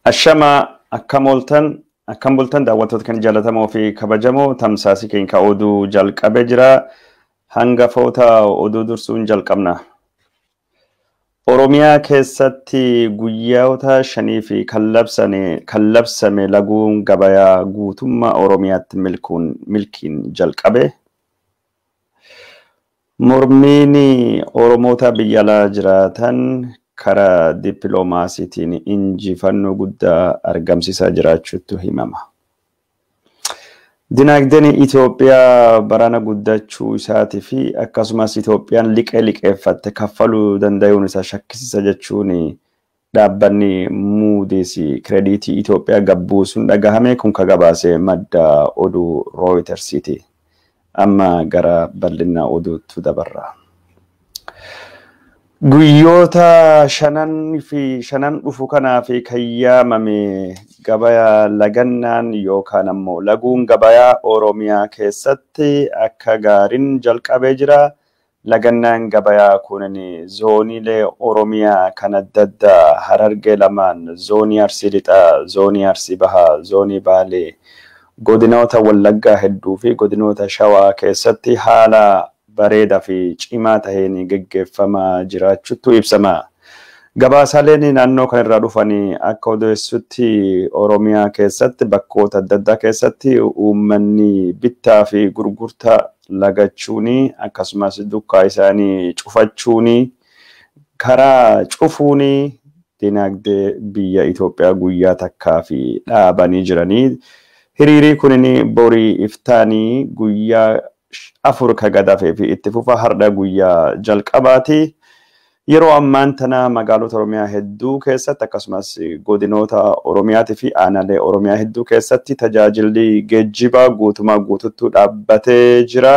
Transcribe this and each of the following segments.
Ashama akkam ooltan akkam bultan daawwattoota kan jaallatamoo fi kabajamoo tamsaasii keenya oduu jalqabee jira. Hangafoota oduu dursuun jalqabna. Oromiyaa keessatti guyyoota shanii fi kan labsame laguun gabayaa guutummaa Oromiyaatti milkiin jalqabe. Mormiin Oromoota biyya alaa jiraatan karaa dippiloomaasiitiin injifannoo guddaa argamsiisaa jiraachuutu himama. Dinagdeen Itoophiyaa barana guddachuu isaatii fi akkasumas Itoophiyaan liqee liqeeffatte kaffaluu danda'uun isaa shakkisiisa jechuun dhaabbanni Moody's kireeditii Itoophiyaa gabbuusuun dhagahame kun ka gabaase madda oduu Rooyitersiiti. Amma gara bal'ina oduutti dabarra. Guyyoota shanan dhufu kanaaf kan yaamame gabayaa lagannaan yookaan ammoo laguun gabayaa Oromiyaa keessatti akka gaariin jalqabee jira. Lagannaan gabayaa kunin zooniilee Oromiyaa kan adda addaa Harargee lamaan, zoonii Arsii Lixaa, zoonii Arsii Bahaa, zoonii Baalee, godinoota Wallaggaa hedduu fi godinoota Shawaa keessatti haala bareedaa fi cimaa taheen geggeeffamaa jiraachuutu ibsama. Gabaasaaleen naannoo kanarraa dhufan akka odeessutti Oromiyaa keessatti bakkoota adda addaa keessatti uummanni bittaa fi gurgurtaa lagachuun akkasumas dukkaa isaanii cufachuun karaa cufuun dinagdee biyya Itoophiyaa guyyaa takkaa fi dhaabanii jiranii. Hiriirri kunin borii iftaanii guyyaa 4 ka gadafee fi itti fufa har'a guyyaa jalqabaati. Yeroo ammaan tana magaalota Oromiyaa hedduu keessatti akkasumas godinoota Oromiyaatii fi aanaalee Oromiyaa hedduu keessatti tajaajilli geejjibaa guutumaa guututtuu dhaabbatee jira.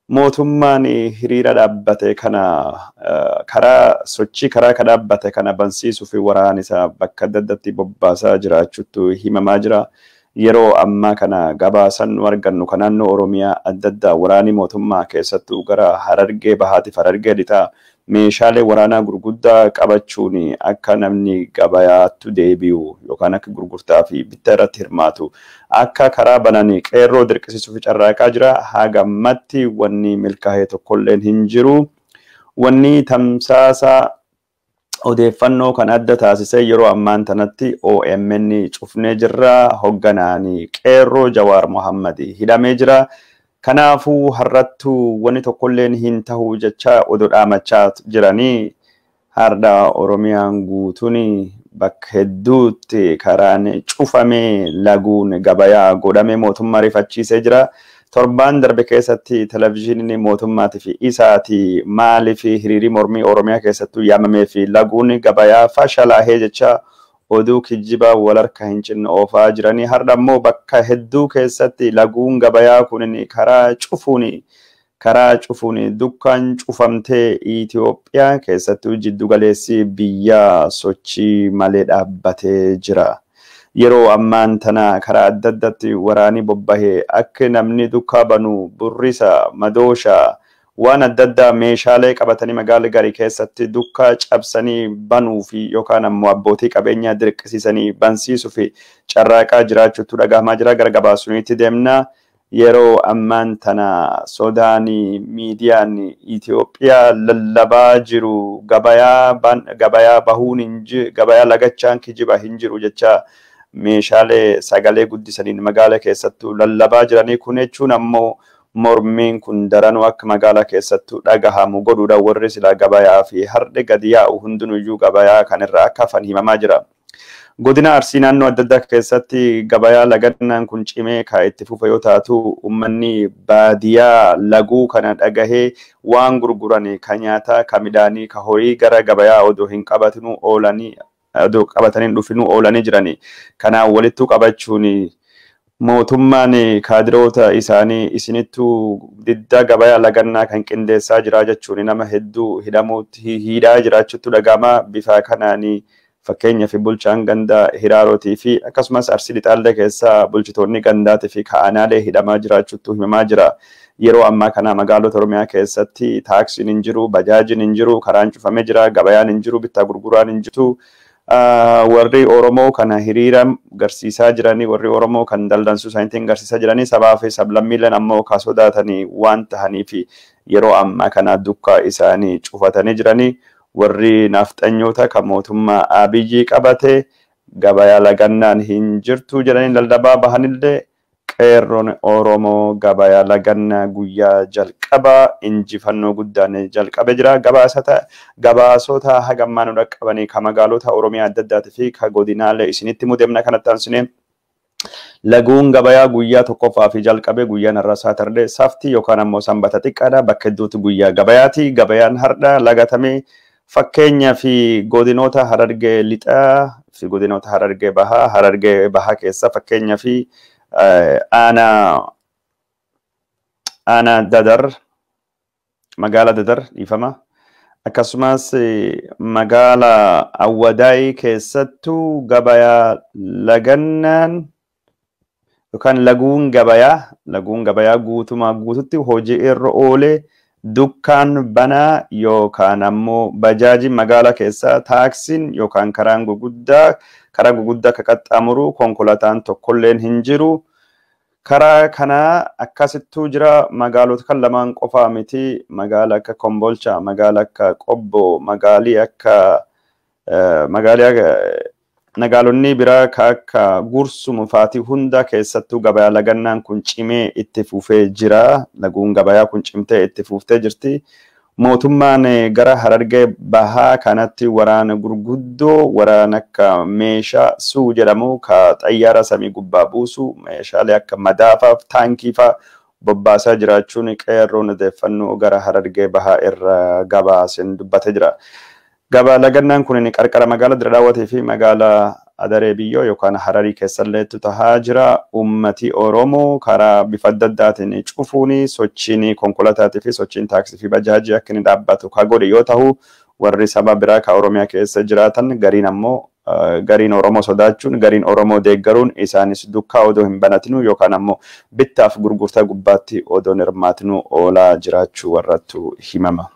Mootummaan hiriira dhaabbate kana karaa sochii karaa ka dhaabbate kana bansiisuu fi waraana isaa bakka adda addaatti bobbaasaa jiraachuutu himamaa jira. Yeroo ammaa kana gabaasan nu argannu kan naannoo Oromiyaa adda addaa waraanni mootummaa keessattuu gara Harargee Bahaatiif Harargee Lixaa meeshaalee waraanaa gurguddaa qabachuun akka namni gabayaatti deebi'u yookaan akka gurgurtaa fi bittaa irratti hirmaatu akka karaa bananii qeerroo dirqisiisuuf carraaqaa jira. Haga ammatti wanni milkaa'ee tokkolleen hin jiru. Wanni tamsaasa odeeffannoo kan adda taasisee yeroo ammaan tanatti OMN cufnee jirra. Hogganaan qeerroo Jawaar Mohammad hidhamee jira. Kanaafuu har'attuu wanni tokkolleen hin tahu jecha oduu dhaamachaa jiranii har'a Oromiyaan guutuun bakka hedduutti karaan cufamee laguun gabayaa godhamee mootummaa rifachiisee jira. Torbaan darbe keessatti televizyiiniin mootummaatii fi isaati maaliif hiriirri mormii Oromiyaa keessattuu yaamamee fi laguun gabayaa fashalaahee jecha oduu kijjibaa wal harka hin cinne oofaa jiranii. Har'a immoo bakka hedduu keessatti laguun gabayaa kunin karaa cufuun dukkaan cufamtee Itoophiyaa keessattuu jiddu galeessi biyya sochii malee dhaabbatee jira. Yeroo ammaan tana karaa adda addaatti waraanni bobbahee akka namni dukkaa banu burrisa, madoosha waan adda addaa meeshaalee qabatanii magaalaa garii keessatti dukkaa cabsanii banuu fi yookaan ammoo abbootii qabeenyaa dirqisiisanii bansiisuu fi carraaqaa jiraachuutu dhagahamaa jira. Gara gabaasuniitti deemna. Yeroo ammaan tana sodaan miidiyaan Itoophiyaa lallabaa jiru gabayaa bahuun hin jiru, gabayaa lagachaan kijiba hin jiru jecha meeshaalee sagalee guddisaniin magaalaa keessattuu lallabaa jiranii. Kun jechuun ammoo mormiin kun daranuu akka magaalaa keessattuu dhagahamu godhuudha. Warri silaa gabayaa fi har'a gadi yaa'u hundinuyyuu gabayaa kanirraa akka hafan himamaa jira. Godina Arsii naannoo adda addaa keessatti gabayaa lagannaan kun cimee kan itti fufa yoo taatu uummanni baadiyaa laguu kana dhagahee waan gurguran ka nyaataa, ka midhaanii, ka horii gara gabayaa odoo hin qabatinu oolanii odoo qabatanii dhufinuu oolanii jirani. Kanaan walittuu qabachuun mootummaan kaadiroota isaanii isinittuu diddaa gabayaa lagannaa kan qindeessaa jira jechuun nama hedduu hidhamuutti hidhaa jiraachuutu dhagahama. Bifa kanaan fakkeenyaaf bulchaan gandaa Hiraarotii fi akkasumas Arsii Lixaallee keessaa bulchitoonni gandaatii fi ka'anaalee hidhamaa jiraachuutu himamaa jira. Yeroo ammaa kana magaalota Oromiyaa keessatti taaksiin hin jiru, bajaajiin hin jiru, karaan cufamee jira, gabayaan hin jiru, bittaa gurguraan hin jiru. Warri Oromoo kana hiriira garsiisaa jiranii, warri Oromoo kan daldansuu isaaniitiin garsiisaa jiranii, sabaa fi sablammiileen ammoo ka sodaatanii waan tahaniif yeroo ammaa kana dukkaa isaanii cufatanii jiranii. Warri nafxanyoota kan mootummaa Abiyyi qabate gabayaa lagannaan hin jirtu jedhanii lallabaa bahanillee, qeerroon Oromoo gabayaa lagannaa guyyaa jalqabaa injifannoo guddaan jalqabe jira. Gabaasota hagammaa nu dhaqqabanii ka magaalota Oromiyaa adda addaatii fi ka godinaalee isinitti mudeemna. Kanatti aansinee, laguun gabayaa guyyaa tokkoffaa fi jalqabe guyyaan har'a Saturday safti yookaan ammoo Sanbata xiqqaadha. Bakka hedduutti guyyaa gabayaati. Gabayaan har'a lagatamee fakkeenya fi godinoota Harargee Lixaa fi godinoota Harargee Bahaa, Harargee Bahaa keessa fakkeenya fi aanaa Dadar, magaalaa Dadar, dhiifama, akkasumas magaalaa Awwadaayii keessattuu gabayaa lagannaan yookaan laguun gabayaa guutumaa guututti hojii irra oolee, dukkaan banaa yookaan ammoo bajaajii magaalaa keessaa, taaksiin yookaan karaan guguddaa, karaa guguddaa akka qaxxaamuru konkolaataan tokkolleen hin jiru. Karaa kanaa akkasittuu jira. Magaalota kan lamaan qofaa miti, magaala akka Kombolcha, magaala akka Qobboo, magaalii akka magaalii nagaalonni biraa ka akka Gursum faatii hunda keessattuu gabayaa lagannaan kun cimee itti fufee jira. Laguun gabayaa kun cimtee itti fuftee jirti. Mootummaan gara Harargee Bahaa kanatti waraana gurguddoo, waraana akka meeshaa suu jedhamu ka xayyaara samii gubbaa buusu, meeshaalee akka madaafaaf taankii faa bobbaasaa jiraachuun qeerroon odeeffannoo gara Harargee Bahaa irra gabaasin dubbatee jira. Gabaa lagannaan kun qarqara magaalaa Dirre Daawwatii fi magaalaa Adaree Biyyoo yookaan Hararii keessalleettu tahaa jira. Ummati Oromoo karaa bifa adda addaatiin cufuun sochiin konkolaataatii fi sochiin taaksii fi bajaajii akka inni dhaabbatu ka godhe yoo ta'u, warri saba biraa ka Oromiyaa keessa jiraatan gariin ammoo gariin Oromoo sodaachuun, gariin Oromoo deeggaruun, isaanis dukkaa odoo hin banatinu yookaan ammoo bittaaf gurgurtaa gubbaatti odoo hin hirmaatinu oolaa jiraachuu warrattu himama.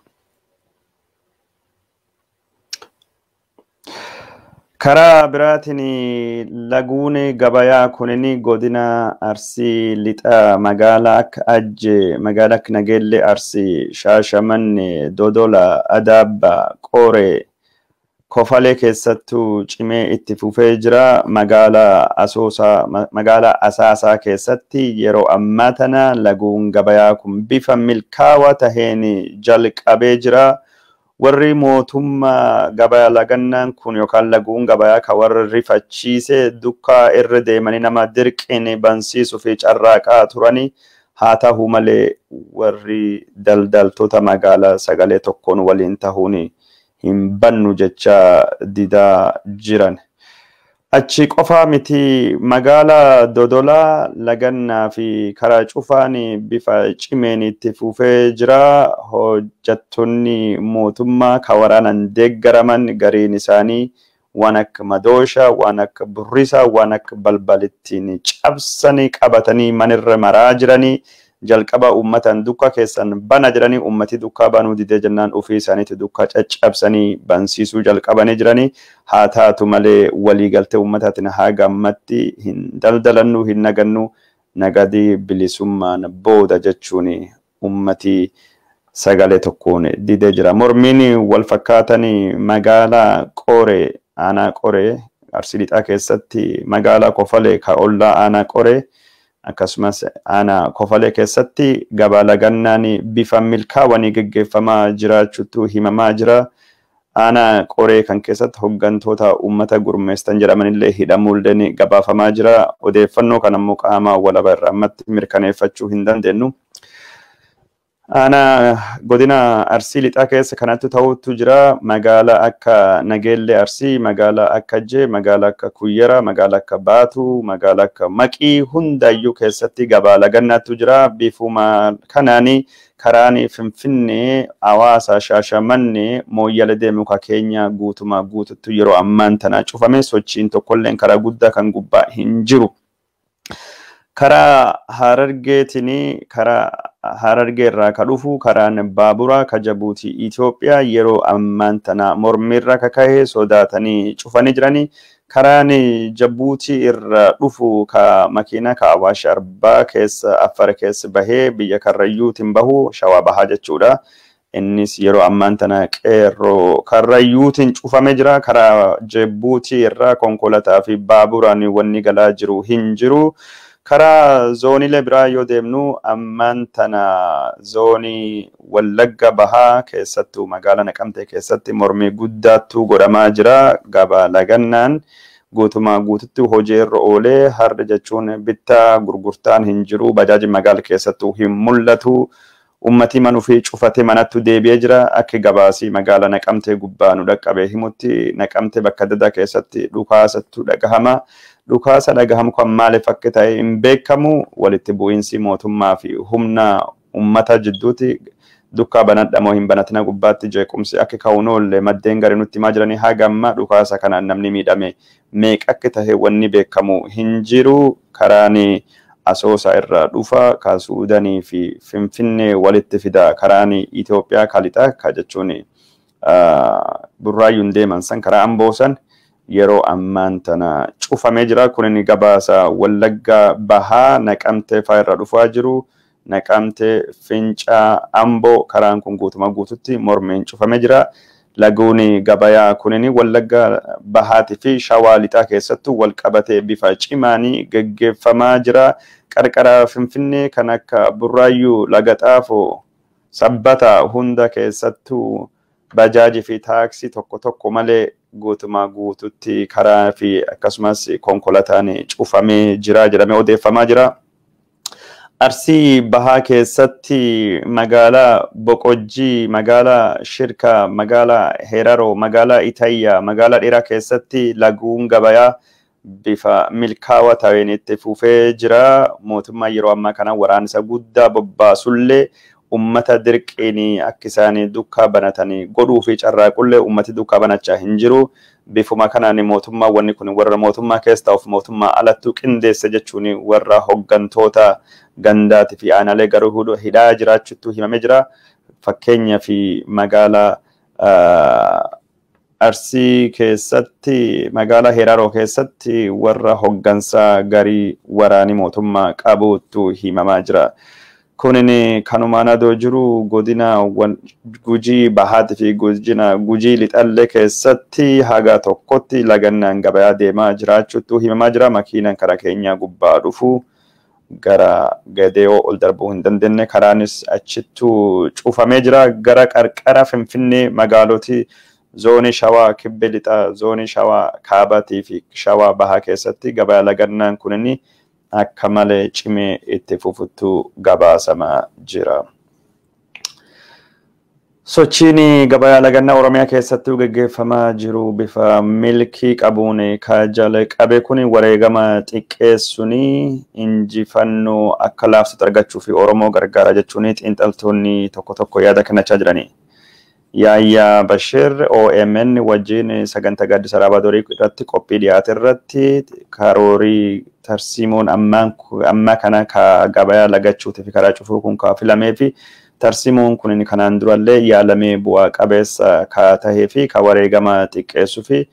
Karaa biraatiin laguun gabayaa kunin godina Arsii Lixaa magaalaa akka Ajjee, magaalaa akka Nageellee Arsii, Shaashamanne, Dodola, Adaabba, Qoree, Kofalee keessattuu cimee itti fufee jira. Magaalaa Asoosaa, magaalaa Asaasaa keessatti yeroo ammaa tana laguun gabayaa kun bifa milkaawaa taheen jalqabee jira. Warri mootummaa gabayaa lagannaan kun yookaan laguun gabayaa kan warra rifachiise dukkaa irra deemanii nama dirqiin bansiisuu fi carraaqaa turanii, haa ta'u malee warri daldaltoota magaalaa sagalee tokkoon waliin tahuun hin bannu jecha didaa jiran. Achi qofaa miti, magaalaa Dodolaa lagannaa fi karaa cufaan bifa cimeen itti fufee jira. Hojjettoonni mootummaa kan waraanan deeggaraman gariin isaanii waan akka madoosha, waan akka burrisaa, waan akka balbalittiin cabsanii qabatanii manirra maraa jiranii, jalqaba uummataan dukkaa keessan bana jedhanii, uummati dukkaa banuu didee jennaan ofii isaaniitti dukkaa caccabsanii bansiisuu jalqabanii jiranii. Haa taatu malee waliigaltee uummataatiin haga ammatti hin daldalannu, hin nagannu, nagadii bilisummaan booda jechuun uummati sagalee tokkoon didee jira. Mormiin wal fakkaatan magaalaa Qoree, aanaa Qoree, Arsii Lixaa keessatti magaalaa Kofalee ka ollaa aanaa Qoree, akkasumas aanaa Kofalee keessatti gabaa lagannaan bifa milkaawanii geggeeffamaa jiraachuutu himamaa jira. Aanaa Qoree kan keessatti hooggantoota uummata gurmeessan jedhamanillee hidhamuullee gabaafamaa jira. Odeeffannoo kan ammoo qaama walaba irraa ammatti mirkaneeffachuu hin dandeenyu. Aanaa godina Arsii Lixaa keessa kanatti ta'utu jira. Magaalaa akka Nageellee Arsii, magaalaa akka Jee, magaalaa akka Kuyyera, magaalaa akka Baatuu, magaalaa akka Maqii hundayyuu keessatti gabaa lagannaatu jira. Bifuma kanaani karaan Finfinnee, Hawaasa, Shaashamannee, Mooyyala deemu ka keenya guutumaa guututti yeroo ammaan tana cufame, sochiin tokkolleen karaa guddaa kan gubbaa hin jiru. Karaa Harargeetiin karaa Harargee irraa ka dhufu karaan baaburaa ka Jabuutii Itoophiyaa yeroo ammaan tana mormiirra kaka'e sodaatanii cufanii jiranii. Karaan Jabuutii irra dhufu ka makiinaa ka Awaash Arbaa keessa Afar keessa bahee biyya Karrayyuutiin bahu Shawaa Bahaa jechuudha. Innis yeroo ammaan tana qeerroo Karrayyuutiin cufamee jira. Karaa Jabuutii irraa konkolaataa fi baaburaan wanni galaa jiru hin jiru. Karaa zooniilee biraa yoo deemnu ammaan tana zoonii Wallagga Bahaa keessattuu magaalaa Naqamtee keessatti mormii guddaattu godhamaa jira. Gabaa lagannaan guutumaa guututti hojii irra oolee har'a jechuun bittaa gurgurtaan hin jiru. Bajaajii magaala keessattuu hin mul'atu. Ummati mana ofii cufatee manatti deebi'ee jira. Akka gabaasii magaalaa Naqamtee gubbaa nu dhaqqabee himutti Naqamtee bakka adda addaa keessatti dhukaasatu dhagahama. Dhukaasa dhagahamu kan maaliif akka ta'e hin beekamu. Walitti bu'iinsi mootummaa fi humna ummata jidduutti dukkaa banadha moo hin banatina gubbaatti jeequmsi akka ka'uun oolle maddeen garii nutti himaa jiranii haga ammaa dhukaasa kanaan namni miidhame meeqa akka ta'e wanni beekamu hin jiru. Karaan Asoosaa irraa dhufa ka Suudanii fi Finfinnee walitti fida karaan Itoophiyaa kalixaa ka jechuun Burraayyuun deeman san karaa Amboo san yeroo ammaan tana cufamee jira. Kunin gabaasa Wallagga Bahaa Naqamtee fa'aa irraa dhufaa jiru. Naqamtee, Fincaa, Amboo karaan kun guutumaa guututti mormiin cufamee jira. Laguun gabayaa kunin Wallagga Bahaatii fi Shawaa Lixaa keessattuu wal qabatee bifa cimaanii geggeeffamaa jira. Qarqara Finfinnee kan akka Burraayyuu, Laga Xaafoo, Sabbata hunda keessattuu bajaajii fi taaksii tokko tokko malee guutumaa guututti karaa fi akkasumas konkolaataan cufamee jira jedhamee odeeffamaa jira. Arsii Bahaa keessatti magaalaa Boqojjii, magaalaa Shirkaa, magaalaa Heraroo, magaalaa Itayyaa, magaalaa Dhiraa keessatti laguun gabayaa bifa milkaawaa ta'een itti fufee jira. Mootummaan yeroo ammaa kana waraansa guddaa bobbaasullee ummata dirqiin akka isaan dukkaa banatanii godhuu fi carraaqullee ummati dukkaa banachaa hin jiru. Bifuma kanaan mootummaa wanni kun warra mootummaa keessa ta'uuf mootummaa alattuu qindeesse jechuun warra hoggantoota gandaatii fi aanaalee garuu hidhaa jiraachuttu himamee jira. Fakkeenyaa fi magaalaa Arsii keessatti magaalaa Heraroo keessatti warra hoggansaa garii waraanii mootummaa qabuutu himamaa jira. Kunin kanumaan adoo jiru godina Gujii Bahaatii fi godina Gujii Lixallee keessatti haga tokkotti lagannaan gabayaa deemaa jiraachuutu himamaa jira. Makiinaan karaa keenyaa gubbaa dhufu gara Gadeeyoo ol darbuu hin dandeenye. Karaanis achittuu cufamee jira. Gara qarqara Finfinnee magaalotii zoonii Shawaa Kibba Lixaa, zoonii Shawaa Kaabaatii fi Shawaa Bahaa keessatti gabayaa lagannaan kunin akka malee cimee itti fufuttu gabaasamaa jira. Sochiin gabayaa lagannaa Oromiyaa keessatti gaggeeffamaa jiru bifa milkii qabuun ka jalqabe kun wareegama xiqqeessuun injifannoo akka laafsutti argachuu fi Oromoo gargaara jechuun xiinxaltoonni tokko tokko yaada kennachaa jirani. Yaayyaa Bashir OMN wajjin sagantaa gaaddisa Raabaa Dorii irratti qophii dhiyaate irratti karoorii tarsiimoon ammaa kana ka gabayaa lagachuutii fi karaa cufuu kun ka filamee fi tarsiimoon kun kanaan durallee yaalamee bu'aa qabeessa ka tahee fi ka wareegama xiqqeessuu fi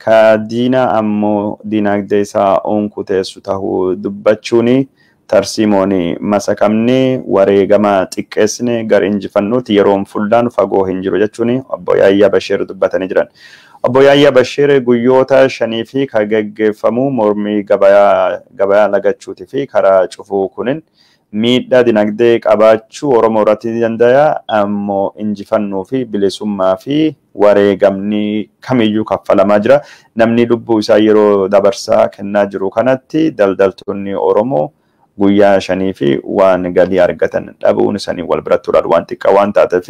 ka diina ammoo diinagdee isaa onkuteessu tahuu dubbachuuni tarsiimoon masakamne wareegama xiqqeessine gara injifannuutti yeroon fullaan fagoo hin jiru jechuun obbo Yaayyaa Bashir dubbatanii jiran. Obbo Yaayyaa Bashir guyyoota shanii fi ka geggeeffamu mormii gabayaa lagachuutii fi karaa cufuu kunin miidhaa dinagdee qabaachuu Oromoo irratti ni danda'a. Ammoo injifannoo fi bilisummaa fi wareegamni kamiyyuu kaffalamaa jira. Namni lubbuu isaa yeroo dabarsaa kennaa jiru kanatti daldaltoonni Oromoo guyyaa shanii fi waan galii argatan dhabuun isaanii wal biratti waan xiqqaa waan taateef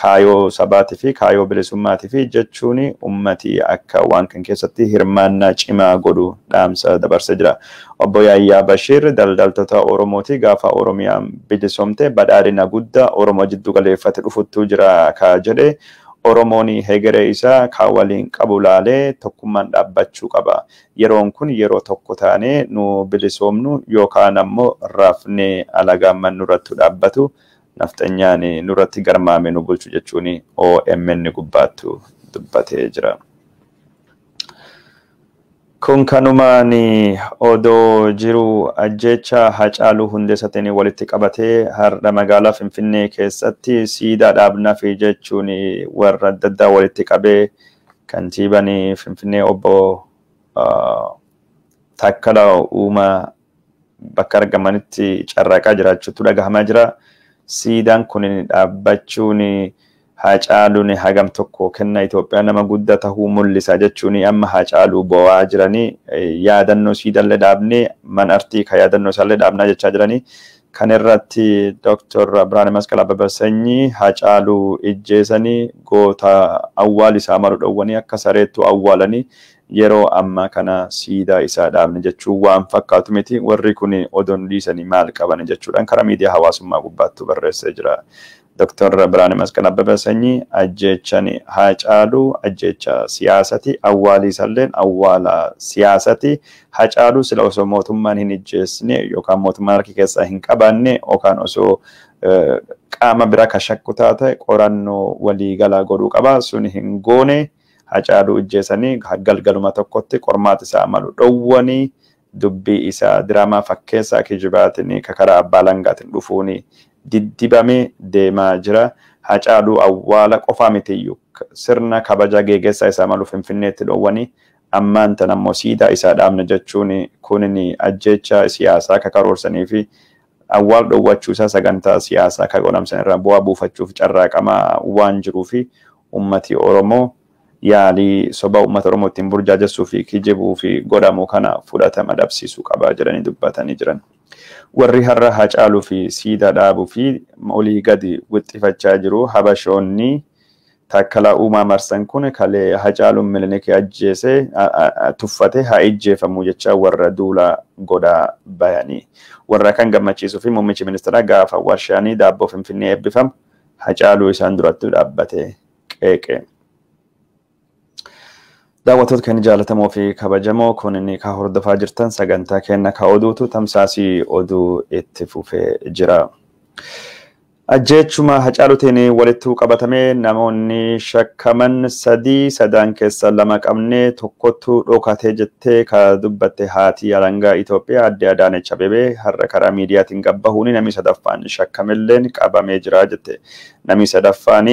kaayoo sabaatii fi kaayoo bilisummaatii fi jechuun ummati akka waan kan keessatti hirmaannaa cimaa godhu dhaamsa dabarsee jira. Obbo Yaayyaa Bashir daldaltoota Oromooti gaafa Oromiyaan bilisoomte badhaadhina guddaa Oromoo jiddu galeeffate dhufuttu jira ka jedhe Oromoon hegeree isaa ka waliin qabu laalee tokkummaan dhaabbachuu qaba. Yeroon kun yeroo tokko taanee nu bilisoomnu yookaan ammoo rafnee alagaan nurratti dhaabbatu Nafxanyaan nurratti garmaame nu bulchu jechuun OMN gubbaattu dubbatee jira. Kun kanumaan odoo jiru ajjecha Hacaaluu Hundeessaatiin walitti qabatee har'a magaalaa Finfinnee keessatti siidaa dhaabnaa fi jechuun warra adda addaa walitti qabee kantiibaan Finfinnee obbo Taakkalaa Uumaa bakka argamanitti carraaqaa jiraachuutu dhagahamaa jira. Siidaan kun dhaabbachuun Hacaaluun hagam tokko kenna Itoophiyaa nama guddaa tahuu mul'isa jechuun amma Hacaaluu bo'aa jiranii yaadannoo siidallee dhaabnee man artii ka yaadannoo isaallee dhaabnaa jechaa jiranii. Kan irratti Dr. Birhaane Masqal Abbabaa Sanyii Hacaaluu ijjeesanii goota awwaal isaa malu dhowwanii akka sareettu awwaalanii yeroo ammaa kana siidaa isaa dhaabne jechuun waan fakkaatu miti. Warri kun odoon dhiisanii maal qaban jechuudhaan karaa miidiyaa hawaasummaa gubbaattu barreessee jira. Dr. Birhaane Masqal Abbabaa Sanyii ajjeechaan Hacaaluu ajjeecha siyaasati, awwaalii isaalleen awwaala siyaasati. Hacaaluu sila osoo mootummaan hin ijjeessine yookaan mootummaan harki keessaa hin qabaanne yookaan osoo qaama bira ka shakku taate qorannoo waliigalaa godhuu qaba. Sun hin goone. Hacaaluu ijjeessanii galgaluma tokkotti qormaata isaa malu dhowwanii dubbii isaa diraamaa fakkeessaa kijibaatiin karaa abbaa langaatiin dhufuun diddibamee deemaa jira. Hacaaluu awwaala qofaa mitiyyuu sirna kabaja geggeessaa isaa malu Finfinneetti dhowwanii ammaan tan ammoo siidaa isaa dhaabne jechuun kunin ajjeecha siyaasaa kakaroorsanii fi awwaal dhowwachuu isaa sagantaa siyaasaa ka godhamsan irraa bu'aa buufachuuf carraaqamaa waan jiruu fi ummati Oromoo yaalii soba uummata Oromoo ittiin burjaajessuu fi kijibuu fi godhamu kana fudhatama dhabsiisuu qabaa jedhanii dubbatanii jiran. Warri har'a Hacaaluu fi siidaa dhaabuu fi olii gadi wixxifachaa jiru. Habashoonni Taakkalaa Uumaa marsan kun kalee Hacaaluun Minilik ajjeese tuffate haa ijjeefamu jecha warra duula godhaa bayanii. Warra kan gammachiisuu fi muummichi ministeeraa gaafa warshaanii daabboo Finfinnee eebbifamu Hacaaluu isaan duratti dhaabbate qeeqe. Daawwattoota keenya jaallatamoo fi kabajamoo kun inni ka hordofaa jirtan sagantaa keenya ka oduutu tamsaasii oduu itti fufee jira. Ajjeechuma Hacaaluutiin walitti qabatamee namoonni shakkaman sadii sadaan keessa lama qabnee tokkotu dhokatee jettee ka dubbatte haati alangaa Itoophiyaa adde Adaanech Abeebee har'a karaa miidiyaatiin gabbahuun namni sadaffaan shakkamelleen qabamee jira jette. Namni sadaffaan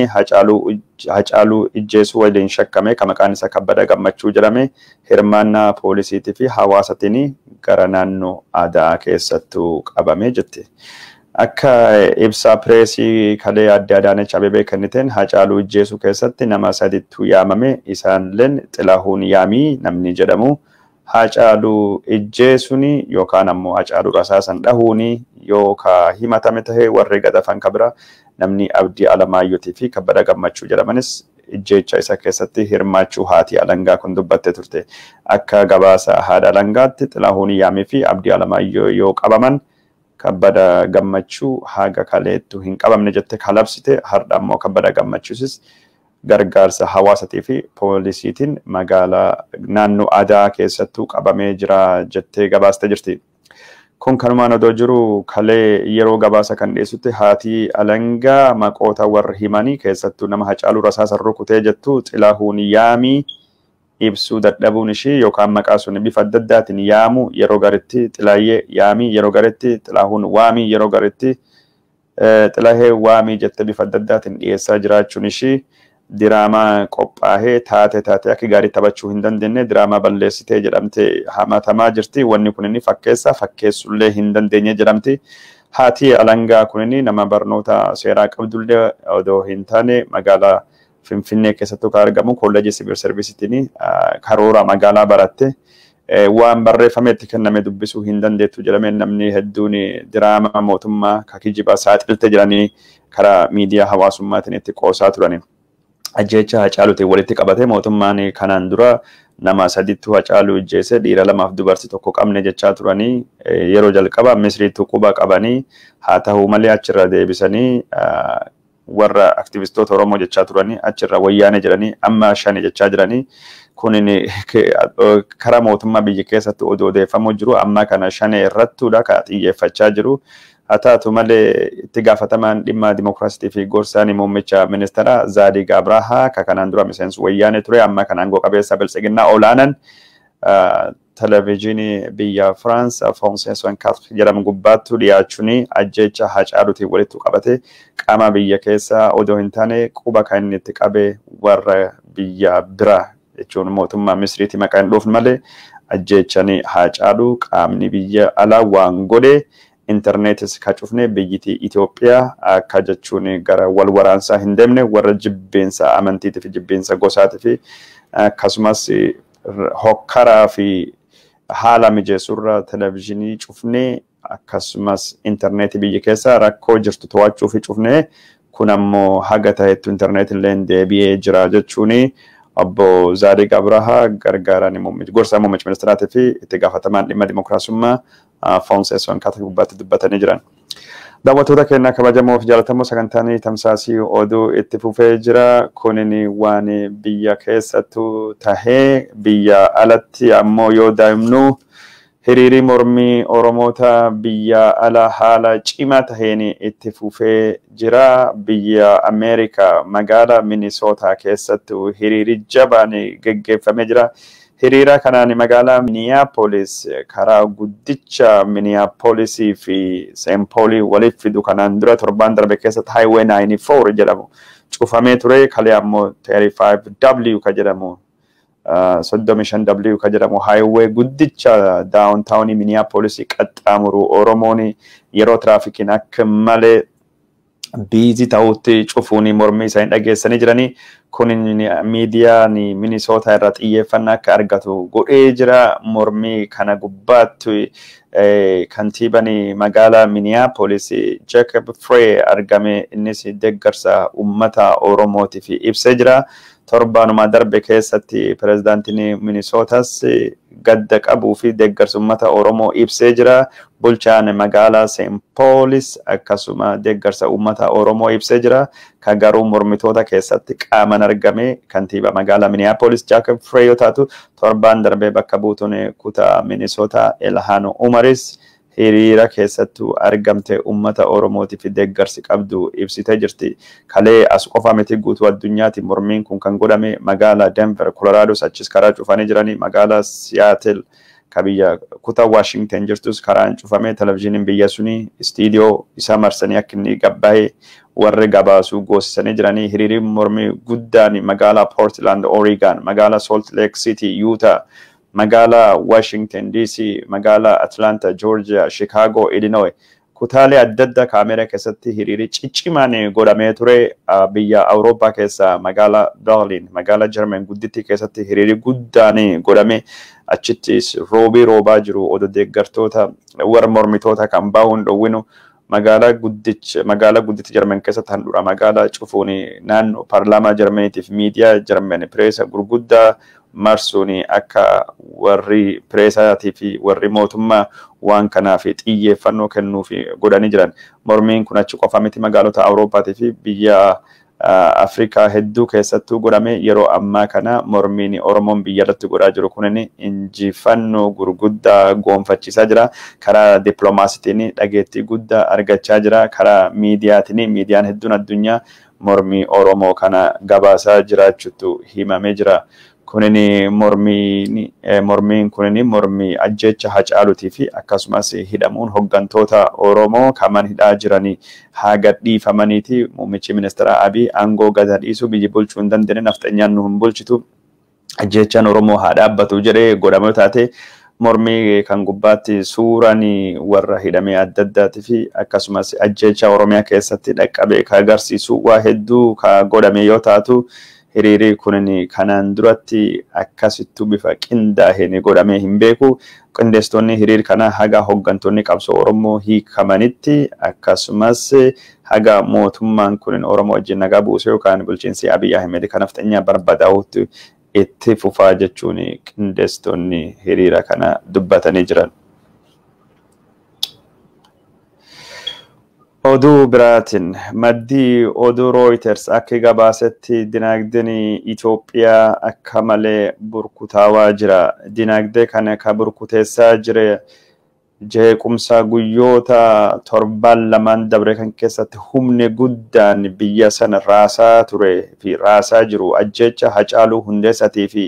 Hacaaluu ijjeesuu waliin shakkame ka maqaan isaa Kabbada Gammachuu jedhame hirmaannaa poolisiitii fi hawaasatiin gara naannoo aadaa keessattuu qabamee jette. Akka ibsaa pireesii kalee adde Adaanech Abeebee kenniteen Hacaaluu ijjeesuu keessatti nama sadittu yaamame isaanilleen Xilahuun Yaamii namni jedhamu Hacaaluu ijjeesuun yookaan ammoo Hacaaluu rasaasan dhahuun yookaan himatame tahee warri gadafan kabira namni Abdii Alamaayyootii fi Kabbada Gammachuu jedhamanis ijjeecha isa keessatti hirmaachuu haati alangaa kun dubbattee turte. Akka gabaasa haadha alangaatti Xilahuun Yaamii fi Abdii Alamaayyoo yoo qabaman Kabbada Gammachuu haga kaleettu hin qabamne jette kalabsite har'a ammoo Kabbada Gammachuusis gargaarsa hawaasatii fi poolisiitiin magaalaa naannoo aadaa keessattuu qabamee jira jettee gabaastee jirti. Kun kanumaan odoo jiru kalee yeroo gabaasa kan dhiyeessutti haati alangaa maqoota warra himanii keessattuu nama Hacaaluu rasaasan rukutee jettu Xilahuun Yaamii ibsuu dadhabuun ishii yookaan maqaa sun bifa adda addaatiin yaamu yeroo garitti Xilaayyee Yaamii yeroo garitti Xilahuun Waamii yeroo garitti Xilahee Waamii jettee bifa adda addaatiin dhiyeessaa jiraachuun ishii diraamaa qophaa'ee taate taate akka gaarii taphachuu hin dandeenye diraamaa balleessitee jedhamte hamatamaa jirti. Wanni kun inni fakkeessa fakkeessullee hin dandeenye jedhamti. Haati alangaa kun inni nama barnoota seeraa qabdullee odoo hin taane magaalaa Finfinnee keessattuu kan argamu kolleejii siviil serviisiitiin karoora magaalaa baratte waan barreeffame itti kenname dubbisuu hin dandeettu jedhamee namni hedduun diraamaa mootummaa ka kijibaa saaxilte jedhanii karaa miidiyaa hawaasummaatiin itti qoosaa turani. Ajjeecha Hacaaluutiin walitti qabate mootummaan kanaan dura nama sadittu Hacaaluu ijjeese dhiira lamaaf dubartii tokko qabne jechaa turanii yeroo jalqaba Misriitti quba qabanii haa ta'u malee achirra deebisanii warra aktivistoota Oromoo jechaa turanii achirra wayyaane jedhanii amma shani jechaa jiranii kunin karaa mootummaa biyya keessatti odoo odeeffamu jiru amma kana shane irrattudha ka xiyyeeffachaa jiru. Haa taatu malee itti gaafatamaan dhimma dimookiraasiitii fi gorsaan muummicha ministeera Zaadiig Abrahaa ka kanaan dura miseensa wayyaanee ture amma kan aangoo qabeessa biltsiginnaa olaanan televezyiinii biyya Firaans France 24 jedhamu gubbaatti dhiyaachuun ajjeecha Hacaaluutiin walitti qabate qaama biyya keessa odoo hin taane quba kan inni itti qabe warra biyya bira jechuun mootummaa Misriitii maqaa hin dhoofne malee ajjeechanii Hacaaluu qaamni biyya alaa waan godhe intarneetis ka cufne biyyittii Itoophiyaa akka jechuun gara wal waraansaa hin deemne warra jibbeensa amantiitii fi jibbeensa gosaatii fi akkasumas hokkaraa fi haala mijeessurra televezyiinii cufnee akkasumas intarneetii biyya keessa rakkoo jirtu to'achuu fi cufnee kun ammoo haga ta'ettu intarneetii illee deebi'ee jira jechuun obbo Zaadiq Abrahaa gargaaraan gorsaa muummicha ministeeraatii fi itti gaafatamaan dhimma dimookiraasummaa France 24 gubbaatti dubbatanii jiran. Daawwattoota keenya kabajamoo fi jaallatamoo sagantaan tamsaasii oduu itti fufee jira. Kunin waan biyya keessattuu tahee biyya alatti ammoo yoo daa'imnu hiriirri mormii Oromoota biyya ala haala cimaa taheen itti fufee jira. Biyya Ameerikaa magaalaa Minisootaa keessattuu hiriirri jabaan geggeeffamee jira. Hiriira kanaan magaalaa Minneapolis karaa guddicha Minneapolisii fi St. Paul waliif fidu kanaan dura torbaan darbe keessatti Highway 94 jedhamu cufamee ture. Kalee ammoo 35W ka jedhamu 35W ka jedhamu highway guddicha downtown Minneapolis qaxxaamuru Oromoon yeroo tiraafikiin akka malee busy ta'utti cufuun mormii isaanii dhageessanii jiranii. Kun miidiyaan Minisootaa irraa xiyyeeffannaa akka argatu godhee jira. Mormii kana gubbaatti kantiibaan magaalaa Minneapolis Jacob Frey argame innis deeggarsa uummata Oromootiif ibsee jira. Torbaanuma darbe keessatti pirezidaantiin Minisootas gadda qabuu fi deeggarsa uummata Oromoo ibsee jira. Bulchaan magaalaa St. Paulis akkasuma deeggarsa uummata Oromoo ibsee jira. Kan garuu mormitoota keessatti qaaman argame kantiibaa magaalaa Minneapolis Jacob Frey yoo taatu torbaan darbee bakka buutuun kutaa Minisootaa Ilhaan Umaris hiriira keessattuu argamte uummata Oromootiif deeggarsi qabdu ibsitee jirti. Kalee as qofa miti guutuu addunyaatti mormiin kun kan godhame magaalaa Denver, Colorado achis karaa cufanii jiranii magaalaa Seattle ka biyya kutaa Washington jirtus karaan cufamee televezyiiniin biyya suni istiidiyoo isaa marsanii akka inni gabbaa'ee warri gabaasuu goosisanii jiranii hiriirri mormii guddaan magaalaa Portland, Oregon, magaalaa Salt Lake City, Utah, magaalaa Washington DC, magaalaa Atlanta, Georgia, Chicago, Illinois kutaalee adda addaa kaameraa keessatti hiriirri ciccimaan godhamee ture. Biyya Awurooppaa keessa magaalaa Berlin, magaalaa Jarman guddittii keessatti hiriirri guddaan godhame achittis roobii roobaa jiru odoo deeggartoota warra mormitoota kan bahuun dhowwinu magaalaa guddicha magaalaa gudditti Jarman keessatti handhuura magaalaa cufuun naannoo paarlaamaa Jarmaniitiif miidiyaa Jarman pireesa gurguddaa marsuun akka warri pireesaatii fi warri mootummaa waan kanaaf xiyyeeffannoo kennuuf godhanii jiran. Mormiin kun achi qofa miti magaalota Awurooppaatii fi biyya Afrikaa hedduu keessattuu godhame yeroo ammaa kana mormiin Oromoon biyya irratti godhaa jiru kunin injifannoo gurguddaa goonfachiisaa jira. Karaa dippiloomaasiitiin dhageettii guddaa argachaa jira. Karaa miidiyaatiin miidiyaan hedduun addunyaa mormii Oromoo kana gabaasaa jiraachuutu himamee jira. Kunin mormiin kunin mormii ajjeecha Hacaaluutii fi akkasumas hidhamuun hoggantoota Oromoo kaman hidhaa jiranii haa gadhiifamaniiti. Muummichi ministeera Abiy aangoo gad dhiisuu biyyi bulchuu hin dandeenye nafxanyaan nu hin bulchitu ajjeechaan Oromoo haa dhaabbatu jedhee godhamee taate mormii kan gubbaatti suuraan warra hidhamee adda addaatii fi akkasumas ajjeecha Oromiyaa keessatti dhaqqabe ka agarsiisu waa hedduu ka godhame yoo taatu hiriirri kunin kanaan duratti akkasittuu bifa qindaa'een godhamee hin beeku. Qindeessitoonni hiriira kana haga hoggantoonni qabsoo Oromoo hiikamanitti akkasumas haga mootummaan kunin Oromoo wajjin nagaa buuse yookaan bulchiinsi Abiy Ahmed kan nafxanyaa barbadaa'utti itti fufaa jechuun qindeessitoonni hiriira kana dubbatanii jiran. Oduu biraatiin maddii oduu Reuters akka gabaasetti dinagdeen Itoophiyaa akka malee burkutaawaa jira. Dinagdee kana ka burkuteessaa jire Jeequmsa guyyoota torban lamaan dabre kan keessatti humni guddaan biyya sana raasaa ture fi raasaa jiru ajjecha Hacaaluu Hundeessatii fi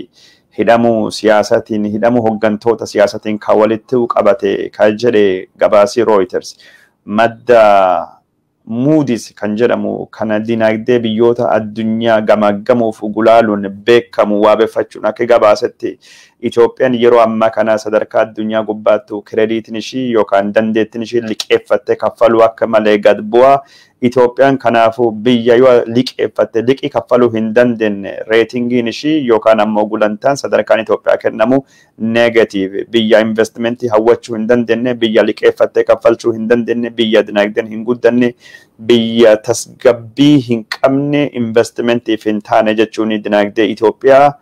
hidhamuu siyaasatiin hidhamuu hooggantoota siyaasatiin kan walitti qabate kan jedhe gabaasii Reuters. Madda Moody's kan jedhamu kana dinagdee biyyoota addunyaa gamaggamuuf gulaaluun beekamu waabeffachuun akka gabaasetti Itoophiyaan yeroo ammaa kana sadarkaa addunyaa gubbaattu kirediitiin ishii yookaan dandeettiin ishii liqeeffattee kaffaluu akka malee gad bu'a. Itoophiyaan kanaafuu biyya yoo liqeeffatte liqii kaffaluu hin dandeenye reetingiin ishii yookaan ammoo gulantaan sadarkaan Itoophiyaa kennamu negative. Biyya investimentii hawwachuu hin dandeenye, biyya liqeeffattee kaffalchuu hin dandeenye, biyya dinagdeen hin guddanne, biyya tasgabbii hin qabne investimentiif hin taane jechuun dinagdee Itoophiyaa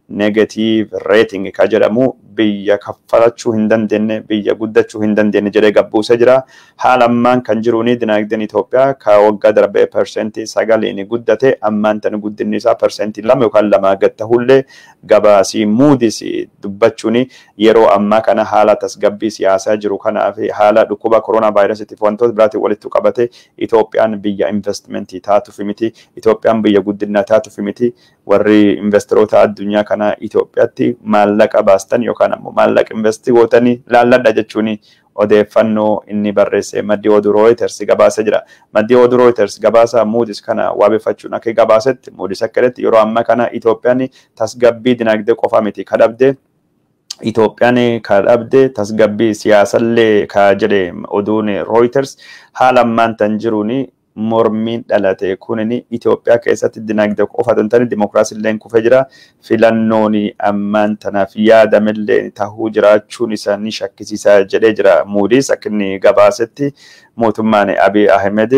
negative rating kan jedhamu biyya kaffalachuu hin dandeenye, biyya guddachuu hin dandeenye jedhee gabbuusee jira. Haala ammaan kan jiruuni dinagdeen Itoophiyaa ka waggaa darbee 9% guddate ammaan tan guddinni isaa 2% yookaan 2 gad tahullee gabaasii Moody's dubbachuun yeroo ammaa kana haala tasgabbii siyaasaa jiru kanaa fi haala dhukkuba koronaa vaayirasiitiif wantoota biraatiin walitti qabate Itoophiyaan biyya investimentii taatuuf miti, Itoophiyaan biyya guddinaa taatuuf miti. Warri investoroota addunyaa kana Itoophiyaatti maallaqa baastan yookaan ammoo maallaqa investii gootanii laalladha jechuun odeeffannoo inni barreesse maddi oduu Reuters gabaasee jira. Maddi oduu Reuters gabaasa Moody's kana waabeffachuun akka gabaasetti Moody's akka jedhetti yeroo ammaa kana Itoophiyaan tasgabbii dinagdee qofa miti kadhabde Itoophiyaan kadhabde tasgabbii siyaasallee ka jedhe oduun Reuters haala ammaan tan jiruun mormiin dhalate kunin Itoophiyaa keessatti dinagdee qofa otoo hin taane dimokiraasiillee kufee jira. Filannoon ammaan tanaaf yaadamillee tahuu jiraachuun isaa ni shakkisiisa jedhee jira. Moody's akka inni gabaasetti mootummaan Abiy Ahmed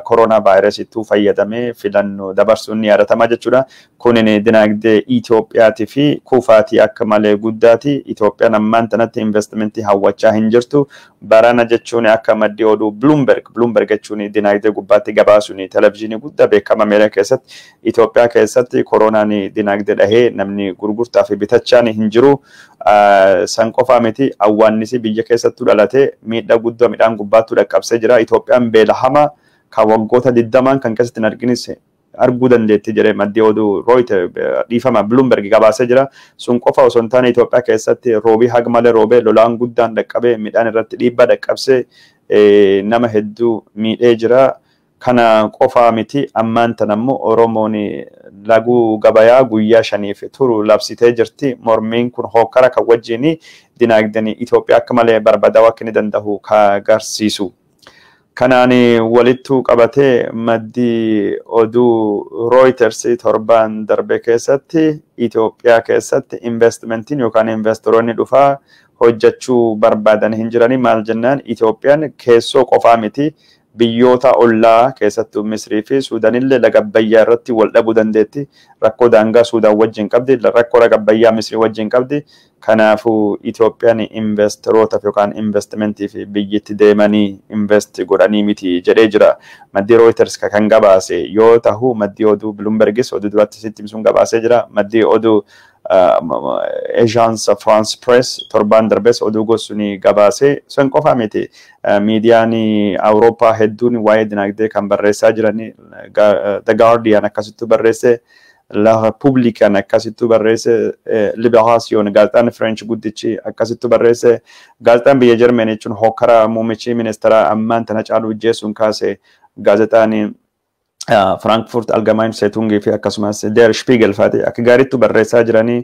koronaa vaayirasittuu fayyadamee filannoo dabarsuun ni yaadatama jechuudha. Kunin dinagdee Itoophiyaatii fi kufaatii akka malee guddaati. Itoophiyaan ammaan tanatti investimentii hawwachaa hin jirtu. Barana jechuun akka maddii oduu Bloomberg jechuun dinagdee gubbaatti gabaasuun televizyiinii guddaa beekama Ameerikaa keessatti Itoophiyaa keessatti koronaan dinagdee dhahee namni gurgurtaa fi bitachaan hin jiru. San qofaa miti awwaannisi biyya keessattuu dhalate miidhaa guddaa midhaan gubbaattuu dhaqqabsee jira. Itoophiyaan beela hamaa kan waggoota 20 kan keessatti hin arginis arguu dandeetti jedhee maddii oduu Reuters dhiifama Bloomberg gabaasee jira. Sun qofa osoo hin taane Itoophiyaa keessatti roobii haga malee roobee lolaan guddaan dhaqqabee midhaan irratti dhiibbaa dhaqqabsee nama hedduu miidhee jira. Kana qofaa miti ammaan tan ammoo Oromoon laguu gabayaa guyyaa 5 turu labsitee jirti. Mormiin kun hokkara kan wajjin dinagdeen Itoophiyaa akka malee barbadaa'uu akka inni danda'u ka agarsiisu. Kanaan walittu qabatee maddii oduu Reuters torban darbe keessatti Itoophiyaa keessatti investimentiin yookaan investoroonni dhufaa hojjechuu barbaadan hin jiranii maal jennaan Itoophiyaan keessoo qofaa miti biyyoota ollaa keessattuu Misrii fi Suudaanillee laga Abbayyaa irratti wal dhabuu dandeetti. Rakkoo daangaa Suudaan wajjin qabdi, rakkoo laga Abbayyaa Misrii wajjin qabdi. Kanaafuu Itoophiyaan investorootaaf yookaan investimentiif biyyatti deemanii invest godhanii miti jedhee jira. Maddii Reuters kan gabaase yoo tahu maddii oduu Bloombergis oduu duratti sitti himsuun gabaasee jira. Maddii oduu Agence France Presse torban darbes oduu gosuun gabaase sun qofa miti. Miidiyaan Awurooppaa hedduun waa'ee dinagdee kan barreessaa jiran The Guardian akkasittuu barreesse, La Republican akkasittuu barreesse, Liberation gaazexaan French guddichi akkasittuu barreesse, gaazexaan biyya Jarmanii jechuun hokkara muummichi ministeera ammaan tana caalu ijjeessuun kaase gaazexaan Frankfurt Allgemeine Zeitung fi akkasumas Der Spiegel faati akka gaariitti barreessaa jiranii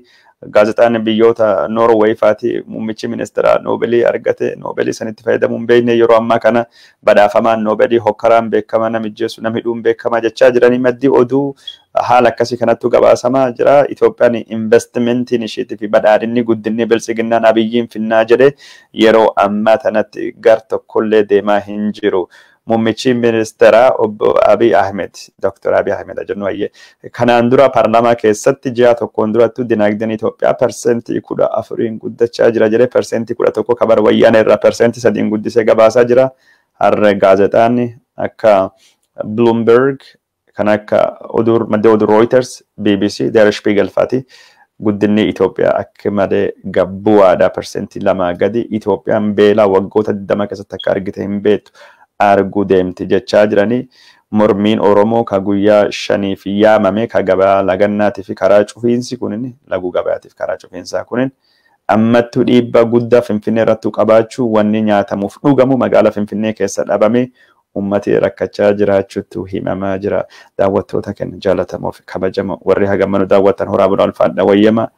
gaazexaan biyyoota Norway faati muummichi ministeera Noobelii argate Noobelii sanitti fayyadamuun beekne yeroo ammaa kana badhaafamaan Noobelii hokkaraan beekama nama ijjeessu nama hidhuun beekama jechaa jiranii maddii oduu haala akkasii kanattu gabaasamaa jira. Itoophiyaan investimentiin isheetii fi badhaadhinni guddinni biltsiginnaan Abiyyiin finnaa jedhe yeroo ammaa tanatti gar tokkollee deemaa hin jiru. Muummichi ministeeraa obbo Abiy Ahmed, Dr. Abiy Ahmed jennu ayyee. Kanaan dura paarlaamaa keessatti ji'a tokkoon durattu dinagdeen Itoophiyaa 14% guddachaa jira jedhee 11% kabar wayyaana irraa 3% guddisee gabaasaa jira. Har'a gaazexaan akka Bloomberg kan akka oduu maddee oduu Reuters, BBC, Der Spiegel faati. Guddinni Itoophiyaa akka malee gabbu'aadha, 2% gadi. Itoophiyaan beelaa waggoota 20 keessatti akka argite hin beektu arguu deemti jechaa jiranii. Mormiin Oromoo ka guyyaa 5f yaamame ka gabaa lagannaatii fi karaa cufiinsi kunin, laguu gabaatiif karaa cufiinsaa kunin, ammattuu dhiibbaa guddaa Finfinnee irrattuu qabaachuu, wanni nyaatamuuf dhugamu magaalaa Finfinnee keessa dhabame, ummati rakkachaa jiraachuutu himamaa jira. Daawwattoota keenya jaallatamoo fi kabajamoo, warri hagammanu daawwattan, horaa bulaa, ulfaadha, wayyama.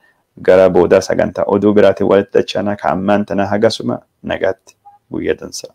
Gara boodaa sagantaa oduu biraatiin walitti dachanaa, ka ammaan tana hagasuma nagaatti, guyyaa dansaa.